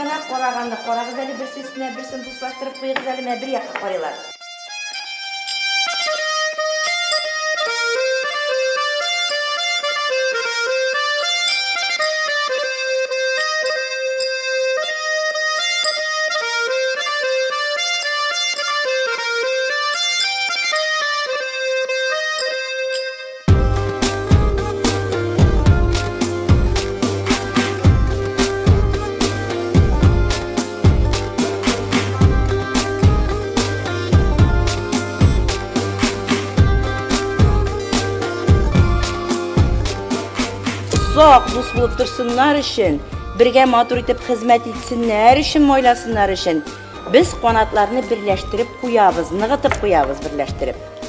гына караганны карагыз әле берсе өстенә берсен дуслаштырып куегыз әле, менә бер якка карыйлар. Озак дус булып торсыннар өчен, бергә матур итеп хезмәт итсеннәр өчен, майласыннар өчен, без канатларны берләштереп куябыз, ныгытып куябыз берләштереп.